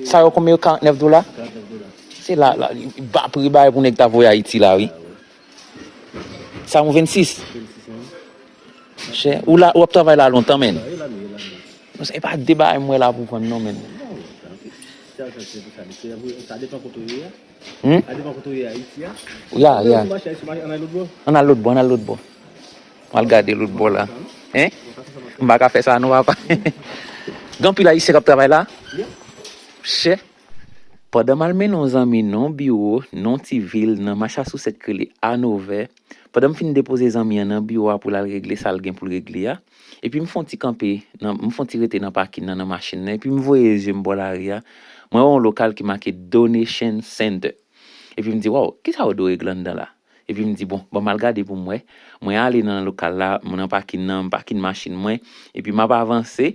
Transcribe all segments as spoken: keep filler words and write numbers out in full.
Sa yo konbyen yo, karantnèf dola? Se la, la, ba pri bay pou nèg ta voye Ayiti la, wi. Sa yon vennsis. Chè, ou la, w ap travay la lontan, menn. Non, se pa de bagay mwen la pou vann, non, menn. Hmm? Ya, ya. Ann al lòt bò, ann al lòt bò. M al gade lòt bò la. Hein? M pa ka fè sa non, papa. Gen anpil Ayisyen k ap travay la? Chè. Pandan m al mennen yon zanmi nan yon biwo, nan yon ti vil, nan Machasousèt k rele Anovè, pandan m fin depoze zanmi an nan biwo a pou l al regle sa l gen pou l regle a, epi m fè yon ti kanpe, nan, m fè yon ti rete nan pakin nan, nan machin nan, epi m voye zye m bò lari a, mwen wè yon lokal ki make Donation Center. Epi m di, "Waw, kisa yo dwe regle anndan la?" Epi m di, "Bon, ban m al gade pou m wè." Mwen ale nan lokal la, mwen nan pakin nan, m pakin machin mwen, epi m ap avanse.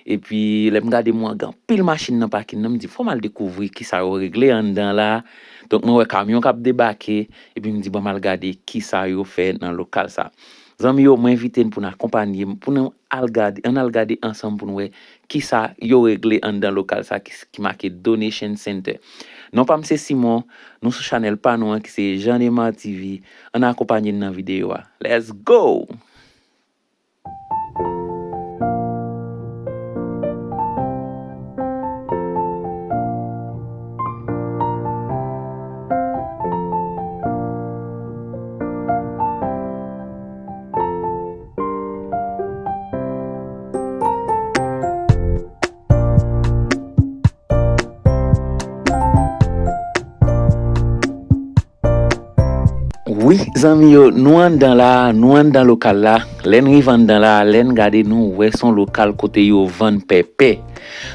Epi lè m gade, m wè gen anpil machin nan pakin nan, m di, "Fò m al dekouvri kisa yo regle anndan la." Donk, mwen wè kamyon k ap debake, epi m di, "Ban m al gade kisa yo fè nan lokal sa." Zanmi yo, mwen envite n pou n akonpanye m, pou nou al gade, ann al gade ansanm pou n wè kisa yo regle anndan lokal sa ki, ki make Donation Center. Non pa m se Simon, nou sou chanèl pa nou an ki se Jean Neymar T V. Ann akonpanye n nan videyo a. Let's go! Wi, zanmi yo, nou anndan la, nou anndan lokal la. Lè n rive anndan la, lè n gade, nou wè se yon lokal kote yo vann pèpè.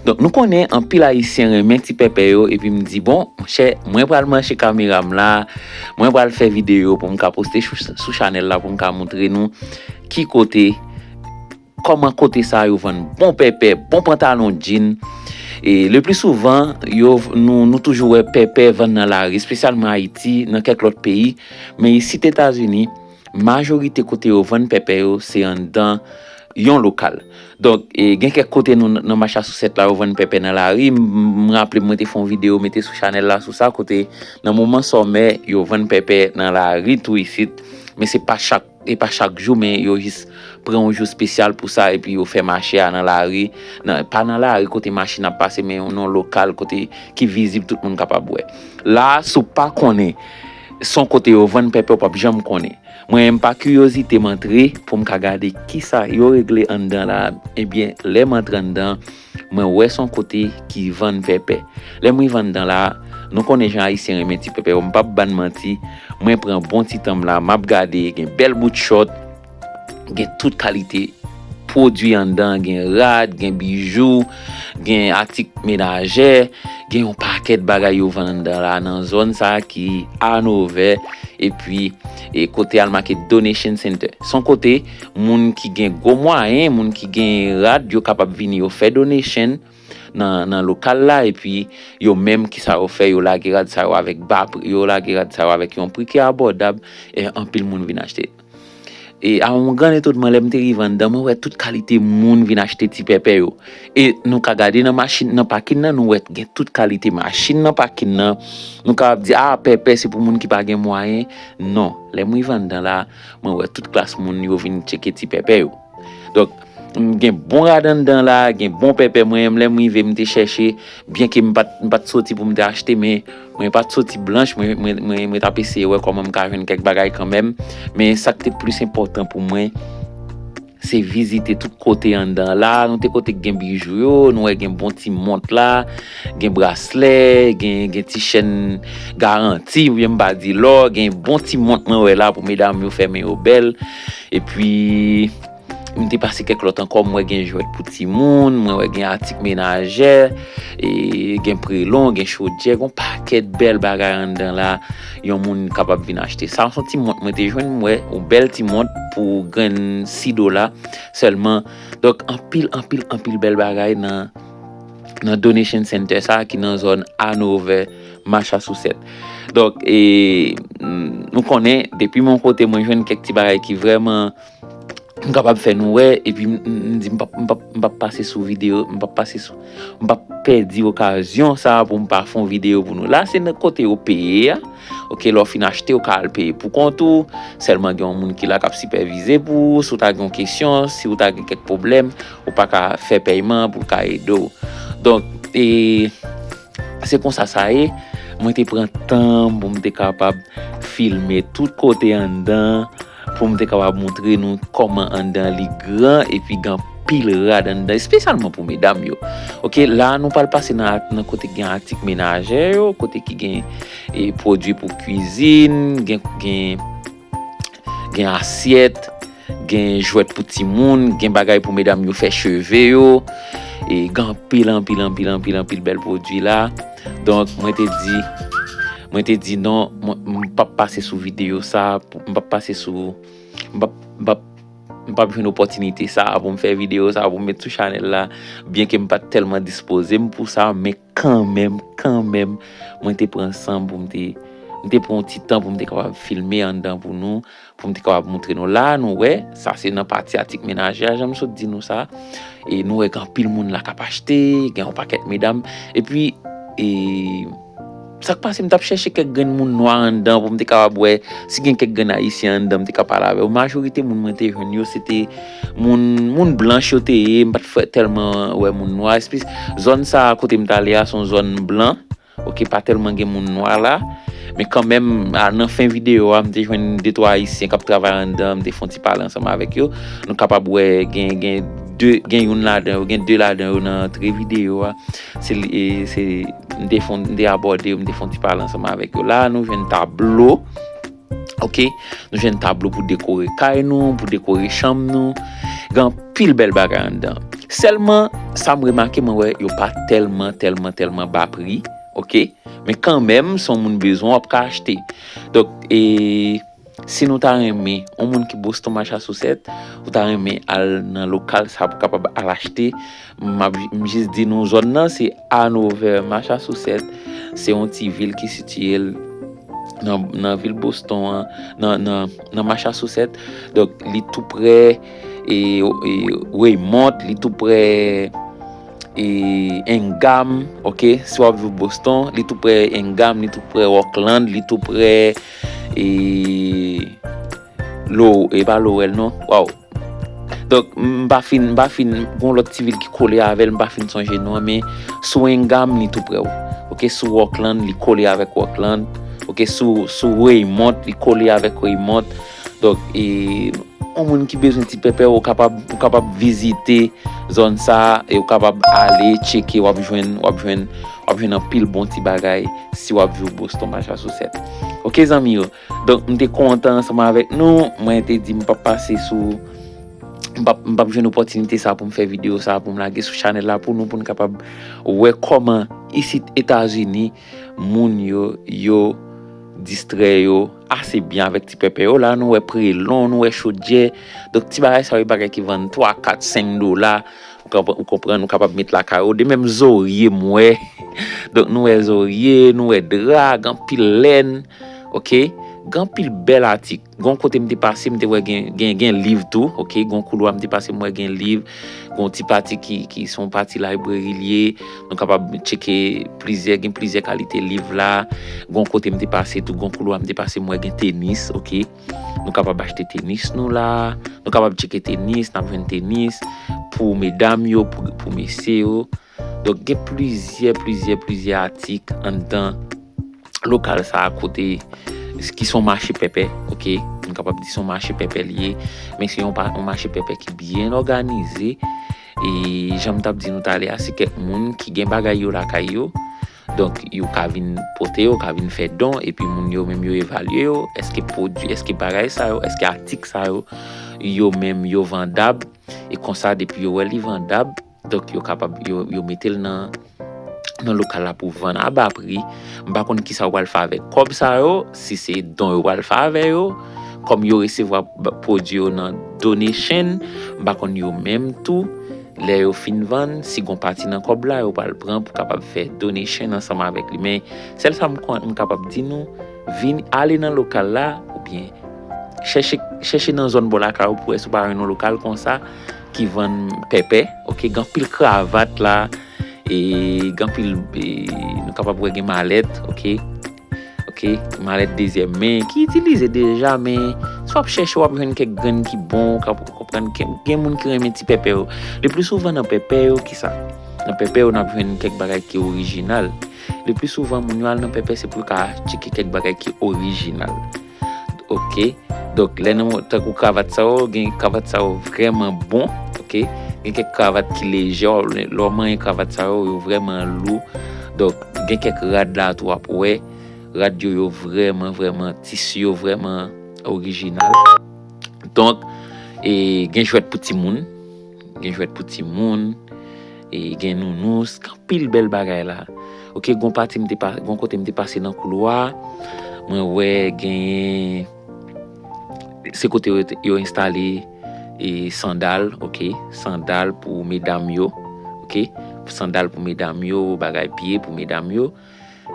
Donk, nou konnen anpil Ayisyen renmen ti pèpè yo, epi m di, "Bon, monchè, mwen pral manche kamera m la, mwen pral fè videyo pou m ka poste sou, sou chanèl la, pou m ka montre nou ki kote, kòman kote sa yo vann bon pèpè, bon pantalon djin." E le pli souvan, yo, nou, nou toujou wè pèpè vann nan lari, espesyalman Ayiti, nan kèk lòt peyi, men isit Etazini, majorite kote yo vann pèpè yo, se anndan yon lokal. Donk, e, gen kèk kote nou, nan Machasousèt la, yo vann pèpè nan lari. M, m raple m, mwen te fè yon videyo, mete sou chanèl la sou sa, kote nan moman sòmè, yo vann pèpè nan lari tou isit. Men se pa chak, e pa chak jou, men yo jis pran yon jou espesyal pou sa, epi yo fè mache a nan lari, nan, pa nan lari kote machin ap pase, men yon, yon lokal kote ki vizib, tout moun kapab wè. La, si w pa konnen, se yon kote yo vann pèpè, w p ap janm konnen. Mwen menm pa kiryozite m antre pou m ka gade kisa yo regle anndan la. Ebyen, lè m antre anndan, mwen wè se yon kote ki vann pèpè. Lè m rive anndan la, nou konnen jan Ayisyen renmen ti pèpè yo, m p ap bann manti, mwen pran bon ti tan m la, m ap gade, gen bèl bout chòt, gen tout kalite pwodui anndan, gen rad, gen bijou, gen atik menajè, gen yon pakèt bagay yo vann anndan la nan zòn sa a ki Anovè, epi, e kote a l make Donation Center. Se yon kote moun ki gen gwo mwayen, moun ki gen rad, yo kapab vini, yo fè donation nan, nan lokal la, epi yo menm, kisa yo fè, yo lage rad sa yo avèk ba pri, yo lage rad sa yo avèk yon pri ki abòdab, e anpil moun vin achte. E a yon gran etonman, lè m te rive anndan, mwen wè tout kalite moun vin achte ti pèpè yo. E nou ka gade nan machin, nan pakin nan, nou wè gen tout kalite machin nan pakin nan. Nou kapab di, "A, pèpè se pou moun ki pa gen mwayen." Non, lè m rive anndan la, mwen wè tout klas moun yo vin tcheke ti pèpè yo. Donk, m gen bon rad anndan la, gen bon pèpè. Mwen menm, lè m rive, m te chèche, byenke m pa t, m pa t soti pou m te achte, men mwen pa t soti blanch, mwen, mwen, mwen, mwen t ap eseye wè kòman m ka jwenn kèk bagay kanmenm. Men sa k te plis enpòtan pou mwen, se vizite tout kote anndan la. Nou te kote k gen bijou yo, nou wè gen bon ti mont la, gen braslè, gen, gen ti chèn garanti, oubyen m pa di lò, gen bon ti mont mwen wè la pou medam yo fè men yo bèl. Epi, m te pase kèk lòt ankò, m wè gen jwèt pou timoun, mwen wè gen atik menajè, e gen prelon, gen chodyè, gen yon pakèt bèl bagay anndan la, yon moun kapab vin achte. Sa, se yon ti mont mwen te jwenn, m wè, yon bèl ti mont pou grenn si dola sèlman. Donk, anpil, anpil, anpil bèl bagay nan, nan Donation Center sa, ki nan zòn Anovè, Machasousèt. Donk, e, nou konnen, depi m yon kote, mwen jwenn kèk ti bagay ki vrèman m kapab fè nou wè, epi m, m, m di m p ap, m p ap, m p ap pase sou videyo, m p ap pase sou, m p ap pèdi okazyon sa a pou m pa fè yon videyo pou nou. La, se nan kote yo peye a. Ok, lè w fin achte, ou ka al peye pou kont ou. Sèlman gen yon moun ki la k ap sipèvize pou ou. Si w ta gen yon kesyon, si w ta gen kèk pwoblèm, ou pa ka fè pèyman pou l ka ede w. Donk, e, se konsa sa ye. Mwen te pran tan m pou m te kapab filme tout kote anndan, pou m te kapab montre nou kòman anndan li gran epi gen anpil rad anndan, espesyalman pou medam yo. Ok, la nou pral pase nan, nan kote ki gen atik menajè yo, kote ki gen, e, pwodui pou kwizin, gen, gen, gen asyèt, gen jwèt pou timoun, gen bagay pou medam yo fè cheve yo. E gen anpil, anpil, anpil, anpil, anpil bèl pwodui la. Donk, mwen te di, mwen te di non, mwen, m p ap pase sou videyo sa, pou- m p ap pase sou, m p ap, m p ap, m p ap jwenn opòtinite sa pou m fè videyo sa, pou m met sou chanèl la, byenke m pa t tèlman dispoze m pou sa, men kanmenm, kanmenm, mwen te pran san m pou m te, m te pran yon ti tan pou m te kapab filme anndan pou nou, pou m te kapab montre nou la, nou wè, sa se nan pati atik menajè a, jan m sot di nou sa. E nou wè gen anpil moun la k ap achte, gen yon pakèt medam. Epi, e, sa k pase, m t ap chèche kèk grenn moun nwa anndan pou m te kapab wè si gen kèk grenn ayisyen anndan m te ka pale avè yo. Majorite moun mwen te jwenn yo, se te moun, moun blanch yo te ye, m pa t fè tèlman wè moun nwa. Espe-, zòn sa a kote m t ale a, se yon zòn blan. Ok, pa tèlman gen moun nwa la. Men kanmenm, a, nan fen videyo a, m te jwenn de twa ayisyen k ap travay anndan, m te fè yon ti pale ansanm avèk yo. Nou kapab wè gen, gen de, gen youn ladan yo, gen de ladan yo nan antre videyo a. Se li, e, se, m te fè, m te abòde yo, m te fè yon ti pale ansanm avèk yo. La, nou jwenn tablo. Ok, nou jwenn tablo pou dekore kay nou, pou dekore chanm nou. Gen anpil bèl bagay anndan. Sèlman, sa m remake, mwen wè, yo pa tèlman, tèlman, tèlman ba pri. Ok, men kanmenm, si yon moun bezwen, w ap ka achte. Donk, e, si nou ta renmen, yon moun ki Boston, Massachusetts, ou ta renmen al nan lokal sa pou kapab al achte, m ap, m jis di nou zòn nan, se Hanover, Massachusetts. Se yon ti vil ki sitiye l nan, nan vil Boston an, nan, nan, nan Massachusetts. Donk, li tou prè, e, e, Weymouth, li tou prè, e, Hingham, ok? Si w ap viv Boston, li tou prè Hingham, li tou prè Rockland, li tou prè, e, Lo-, e pa Lowell, non. Waw. Donk, m pa fin, m pa fin, gon lòt ti vil ki kole avè l, m pa fin sonje non an, men sou Hingham, li tou prè w. Ok, sou Rockland, li kole avèk Rockland. Ok, sou, sou Weymouth, li kole avèk Weymouth. Donk, e, yon moun ki bezwen ti pèpè, ou kapab, ou kapab vizite zòn sa a, e ou kapab ale tcheke, w ap jwenn, w ap jwenn, w ap jwenn anpil bon ti bagay si w ap viv Boston, Massachusetts. Ok, zanmi yo. Donk, m te kontan ansanm avèk nou. Mwen te di m p ap pase sou, m p ap, m p ap jwenn opòtinite sa pou m fè videyo sa, pou m lage sou chanèl la pou nou, pou n kapab wè kòman isit Etazini, moun yo, yo distrè yo ase byen avèk ti pèpè yo. La, nou wè prelon, nou wè chodyè. Donk, ti bagay sa yo, bagay ki vann twa, kat, senk dola. Ou konprann, ou konprann, ou kapab met lakay ou. De menm zorye, m wè. Donk, nou wè zorye, nou wè dra, gen anpil lèn. Ok? Gen anpil bèl atik. Gon kote m te pase, m te wè gen, gen, gen liv tou. Ok? Gon koulwa m te pase, m wè gen liv. Gon ti pati ki, ki se yon pati library l ye. Nou kapab tcheke plizyè, gen plizyè kalite liv la. Gon kote m te pase tou, gon koulwa m te pase, m wè gen tenis. Ok? Nou kapab achte tenis nou la. Nou kapab tcheke tenis, n ap jwenn tenis pou medam yo, pou, pou mesye yo. Donk, gen plizyè, plizyè, plizyè atik anndan lokal sa a kote, ki se yon mache pèpè, ok? Nou kapab di se yon mache pèpè li ye, men se yon pa-, yon mache pèpè ki byen òganize. E jan m t ap di nou talè a, se kèk moun ki gen bagay yo lakay yo. Donk, yo ka vin pote yo, ka vin fè don, epi moun yo menm yo evalye yo. Èske pwodui, èske bagay sa yo, èske atik sa yo, yo menm yo vandab? E konsa, depi yo wè li vandab, donk, yo kapab, yo, yo mete l nan, nan lokal la pou vann a ba pri. M pa konn kisa yo pral fè avèk kòb sa yo, si se don yo pral fè avè yo. Kòm yo resevwa ba-, pwodui yo nan donation, m pa konn yo menm tou, lè yo fin vann, si gon pati nan kòb la, yo pral pran pou kapab fè donation ansanm avèk li. Men, sèl sa m konn, m kapab di nou, vin ale nan lokal la, oubyen chèche, chèche nan zòn bò lakay ou pou wè si w pa jwenn yon lokal konsa ki vann pèpè, oke? Gen anpil kravat la, e gen anpil, e, nou kapab wè gen malèt, oke? Oke, malèt dezyèm men ki itilize deja, men si w ap chèche, w ap jwenn kèk grenn ki bon, w ka konprann gen, gen moun ki renmen ti pèpè yo. Le pli souvan nan pèpè yo, kisa? Nan pèpè yo, n ap jwenn kèk bagay ki orijinal. Le pli souvan, moun yo al nan pèpè, se pou yo ka tcheke kèk bagay ki orijinal. Oke. Donk, lè nou, tankou kravat sa yo, gen kravat sa yo vrèman bon, oke? Gen kèk kravat ki lejè, lè w manyen kravat sa yo, yo vrèman lou. Donk, gen kèk rad la tou w ap wè, rad yo, yo vrèman, vrèman, tisi yo vrèman orijinal. Donk, e, gen jwèt pou timoun, gen jwèt pou timoun, e, gen nounous, gen anpil bèl bagay la. Oke, gon pati m te pa, gon kote m te pase nan koulwa, mwen wè genyen, se kote yo, yo enstale, e, sandal, oke, sandal pou medam yo, oke, sandal pou medam yo, bagay pye pou medam yo.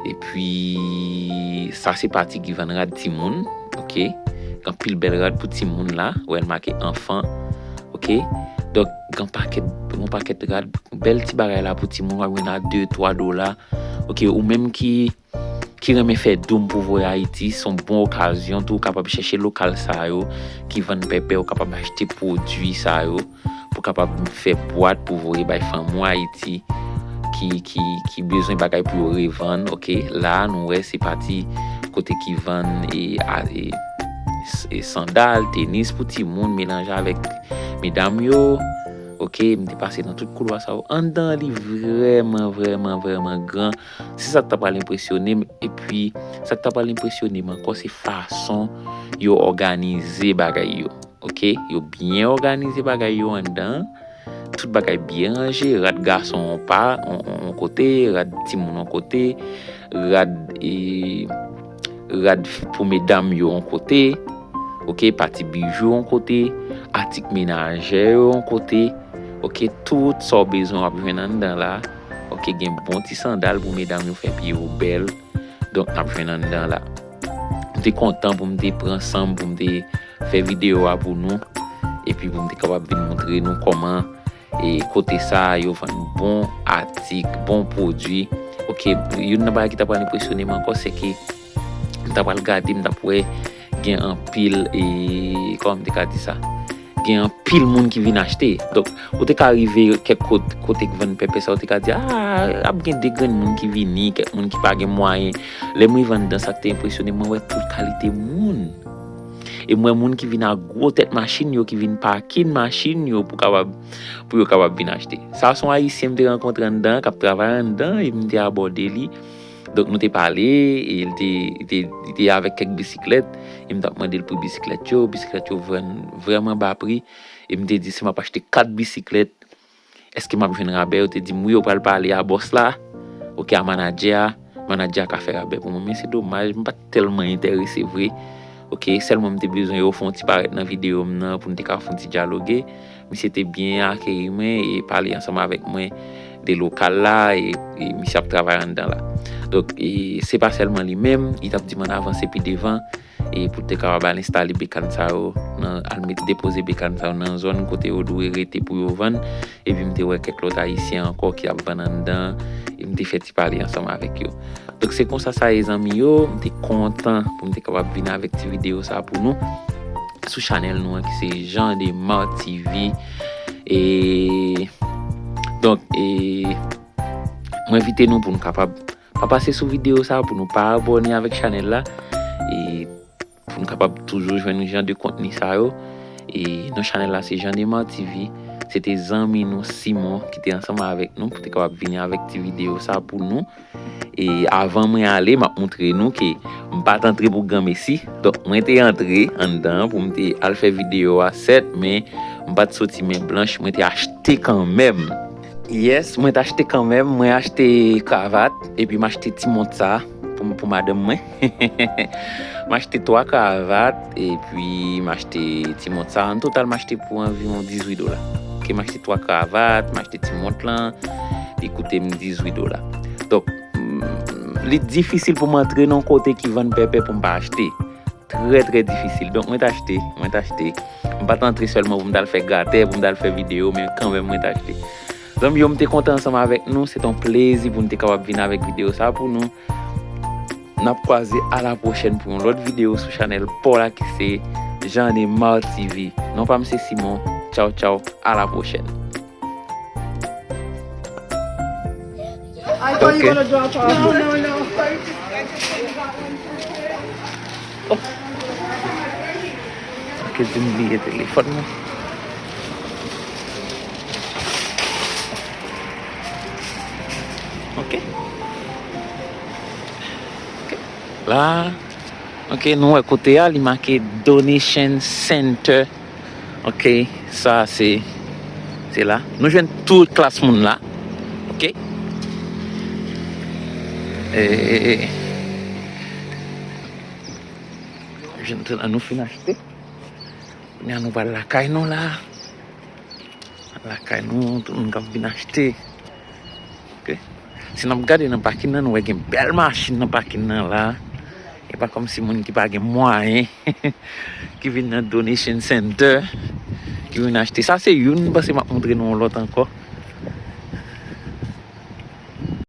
Epi, sa se pati ki vann rad timoun, oke. Gen anpil bèl rad pou timoun la, wè l make enfant, oke. Donk, gen pakèt, gen pakèt rad, bèl ti bagay la pou timoun, w ap jwenn a de, twa dola, oke. Ou menm ki, ki renmen fè doum pou voye Ayiti, se yon bon okazyon tou, w kapab chèche lokal sa yo ki vann pèpè, w kapab achte pwodui sa yo. Pou kapab fè bwat pou voye bay fanmi w Ayiti ki, ki, ki bezwen bagay pou yo revann, oke? La a, nou wè se pati kote ki vann, e, a, e, s-, e, sandal, tenis pou timoun, melanje avèk medam yo, oke? M te pase nan tout koulwa sa yo. Anndan an, li vrèman, vrèman, vrèman gran. Se sa k ta pral enpresyone m. Epi, sa k ta pral enpresyone m ankò, se fason yo òganize bagay yo. Oke, yo byen òganize bagay yo anndan. Tout bagay byen ranje. Rad gason yon pa, yon, yon, yon kote, rad timoun yon kote, rad, e, rad pou medam yo yon kote. Oke, pati bijou yon kote, atik menajè yo yon kote. Oke, tout sa w bezwen w ap jwenn anndan la. Oke, gen bon ti sandal pou medam yo fè pye yo bèl. Donk, n ap jwenn anndan la. M te kontan pou m te pran san m, pou m te fè videyo a pou nou. Epi pou m te kapab vin montre nou kòman, e, kote sa a yo vann bon atik, bon pwodui. Oke, youn nan bagay ki ta pral enpresyone m ankò, se ke m ta pral gade, m t ap wè gen anpil, e, kòman m te ka di sa? Gen anpil moun ki vin achte. Donk, ou te ka rive kèk kot-, kote k vann pèpè sa, ou te ka di, "A, ap gen de grenn moun ki vini, kèk moun ki pa gen mwayen." Lè m rive anndan, sa k te enpresyone m, mwen wè tout kalite moun. E m wè moun ki vin ak gwo tèt machin yo, ki vin pakin machin yo pou kapab, pou yo kapab vin achte. Sa se yon Ayisyen m te rankontre anndan, k ap travay anndan, e m te abòde li. Donk, nou te pale, e li te, li te, li te avèk kèk bisiklèt, e m t ap mande l pri bisiklèt yo. Bisiklèt yo vann vrèman ba pri, e m te di, si m ap achte kat bisiklèt, èske m ap jwenn rabè? Yo te di m, wi, yo pral pale a bòs la, oke, a manadjè a. Manadjè a ka fè rabè pou mwen, men se domaj, m pa t tèlman enterese vre. Oke, sèlman m te bezwen yo fè yon ti parèt nan videyo m nan pou n te ka fè yon ti dyaloge. Misye te byen akeyi mwen e pale ansanm avèk mwen de lokal la, e, e misye ap travay anndan la. Donk, e, se pa sèlman li menm, li t ap di m ann avanse pi devan, e pou te kapab al enstale bekàn sa yo, nan, al met, depoze bekàn sa yo nan zòn kote yo dwe rete pou yo vann, epi m te wè kèk lòt Ayisyen ankò ki ap vann anndan, e m te fè ti pale ansanm avèk yo. Donk, se konsa sa ye, zanmi yo, m te kontan pou m te kapab vin avèk ti videyo sa pou nou sou chanèl nou an ki se Jean Demar T V. E, donk, e, mwen envite nou pou nou kapab pa pase sou videyo sa, pou nou pa abòne avèk chanèl la, e pou nou kapab toujou jwenn jan de kontni sa yo. E non chanèl la se Jean Demar T V. Se te zanmi nou Simon ki te ansanm avèk nou pou te kapab vini avèk ti videyo sa pou nou. E avan mwen ale, m ap montre nou ke m pa t antre pou granmesi. Donk, mwen te antre anndan pou m te al fè videyo a, sèt, men m pa t soti men blanch, mwen te achte kanmenm. Yes, mwen t achte kanmenm, mwen achte kravat, epi m achte ti mont sa pou, pou madanm mwen. M achte twa kravat, epi m achte ti mont sa. An total, m achte pou anviwon dizuit dola. Oke, m achte twa kravat, m achte ti mont lan, li koute m dizuit dola. Donk, mm, li difisil pou m antre nan kote ki vann pèpè pou m pa achte. trè, trè difisil. Donk, mwen t achte, mwen t achte. M pa t antre sèlman pou m t al fè gratè, pou m t al fè videyo, men kanmenm mwen t achte. Zanmi yo, m te kontan ansanm avèk nou. Se t on plezi pou n te kapab vin avèk videyo sa pou nou. N ap kwaze a la pwochèn pou yon lòt videyo sou chanèl pa w la ki se Jean Neymar T V. Non pa m se Simon. Tchaw, tchaw. A la pwochèn. Ok. Oh. Ok, di m bliye telefòn mwen. Ok. Ok. La. Ok, nou wè kote a, li make Donation Center. Ok, sa se, se la. Nou jwenn tout klas moun la. Ok. E, jwenn tout la, nou fin achte. Kounye a nou pral lakay nou la. Lakay nou, tout moun k ap vin achte. Ok. Si n ap gade nan pakin nan, nou wè gen bèl machin nan pakin nan la. E pa kòmsi moun ki pa gen mwayen ki vin nan Donation Center, ki vin achte. Sa se youn, m panse m ap montre nou yon lòt ankò.